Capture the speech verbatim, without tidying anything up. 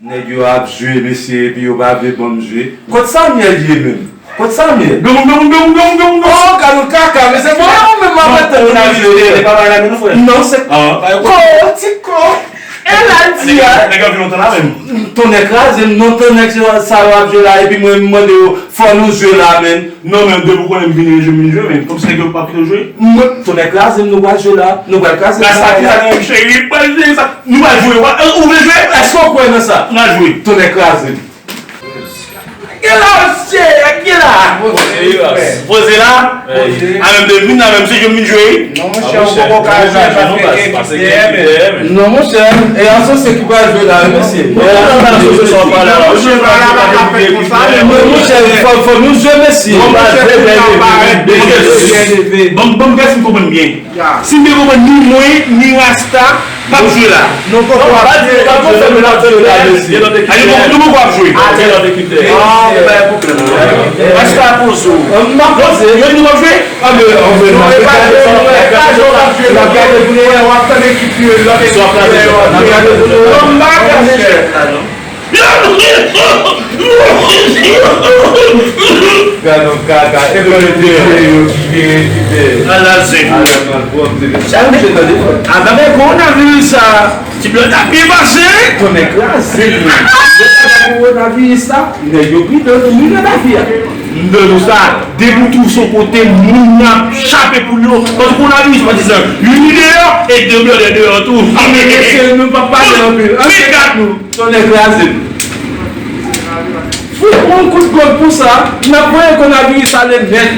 Nèg yo ap jwe, mesye, epi yo pa vle ban m jwe. Kot Samyèl ye menm? Kot Samyèl? Gangou, gangou, gangou, gangou, gangou, gangou. Oh, gade yon kaka, mesye. Mwen menm m ap tann pou n ap jwe. Li pa bay lamen non, frè. Non, se ko, ti ko. E la di a. Nèg yo vin lontan la menm. Tonnè kraze m, non, tonnè sa yo ap jwe la, epi mwen m mande yo, fò nou jwe la, menm. Non, men depi w konnen m vini jwe, m vin jwe, men kòmsi nèg yo p ap kite w jwe. Mwen, tonnè kraze m, nou pral jwe la. Nou pral kraze m. Rasta ki la, men cheri, pral jwe sa. Nou pral jwe, wa, ou vle jwe? Èske w kwè nan sa? N a jwe. Tonnè kraze m. Gen la, mesye, gen la. Poze la. A menm de vin la, menm si je m vin jwe. Non, monchè, ou poko ka jwe paske gen ekip dèyè, men. Non, monchè, e Asosye ki pral jwe la, wi, mesye. Monchè, fò, fò nou jwe, mesye. Ban m, ban m fè si m konprann byen. Si m byen konprann, ni mwen, ni Rasta, p ap jwe la. Non, poko ap jwe, poko fè nou ap jwe la, mesye. Ale, nou poko ap jwe. Rasta poze w. M ap poze. Yo di nou p ap jwe? Anben, anben, n ap gade, n ap gade pou nou wè, w ap tann ekip yo, lòt ekip yo. N ap gade pou nou wè. Non, m pa gade. Gade yon kaka, e lè yo te vle yo ki vire ki te. Ala zen. Ala mal pwòp, te vle. Sa mouche tande fò. Atande kowonaviris sa, ti blan ap byen pase. Konnen kraze. Kowonaviris sa, nèg yo pridan nou, nou nan lavi a. M di nou sa, depi w twouve se yon kote moun nan ap chape poul yo, paske kowonaviris pa di sa, youn deyò e de blòdè deyò tou. Anben mesye, nou p ap pale anpil. Ann se kat nou. Tonnè kraze m. Fout yon kout gòl pou sa, n ap voye kowonaviris ale nèt.